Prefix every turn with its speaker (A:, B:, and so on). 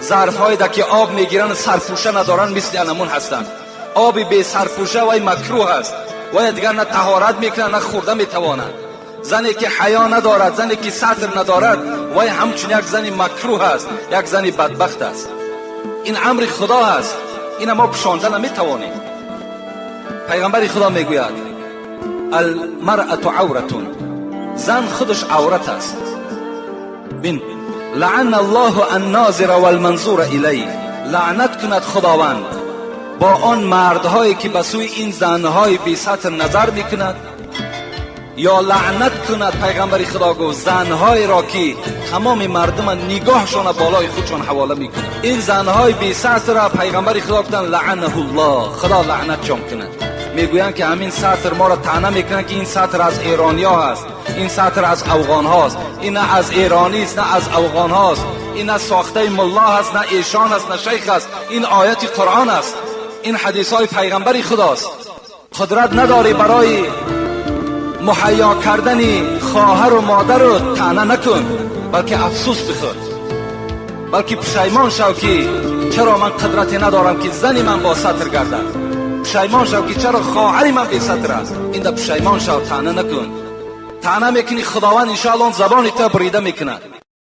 A: Зарфҳое да ки об мегиранд, сарпӯша надоранд, мисли анамун ҳастанд. Оби бесарпӯша вай макрӯҳ аст, вай дигар на таҳорат мекунад, на хӯрда метавонад. Зане ки ҳаё надорад, зане ки сатр надорад, вай ҳамчун як зани макрӯҳ аст, як зани бадбахт аст. Ин амри Худо аст, ина мо пӯшонда наметавонем. Пайғамбари Худо мегӯяд: المرأة عورة, зан худаш аврат аст. Бин, لعن الله الناظر والمنظور إليه. Лаънат кунад Худованд бо он мардҳое ки ба сӯи ин занҳои бесатр назар мекунад, ё лаънат кунад, пайғамбари Худо гуфт, занҳоеро ки тамоми мардума нигоҳшона болои худшон ҳавола мекунад. Ин занҳои бесатрра пайғамбари Худо гуфтанд: لعنه الله, Худо лаънатшон кунад. Мегӯянд ки ҳамин сатр моро таъна мекунанд, ки ин сатр аз эрониё ҳаст, ин сатр аз афғонҳост. Ин на аз эронист, на аз афғонҳост, ин на сохтаи мулло ҳаст, на эшон аст, на шайх аст. Ин ояти Қуръон аст, ин ҳадисҳои пайғамбари Худост. Қудрат надорӣ барои муҳайё кардани хоҳару модару, таъна накун, балки афсӯс бихӯр, балки пушаймон шав, ки чаро ман қудрате надорам, ки зани ман бо сатр гардад. Пушаймон шав, ки чаро хоҳари ман бесатр аст. Инда пушаймон шав, таъна накун. Таъна мекунӣ, Худованд иншоалло забони ту бурида мекунад.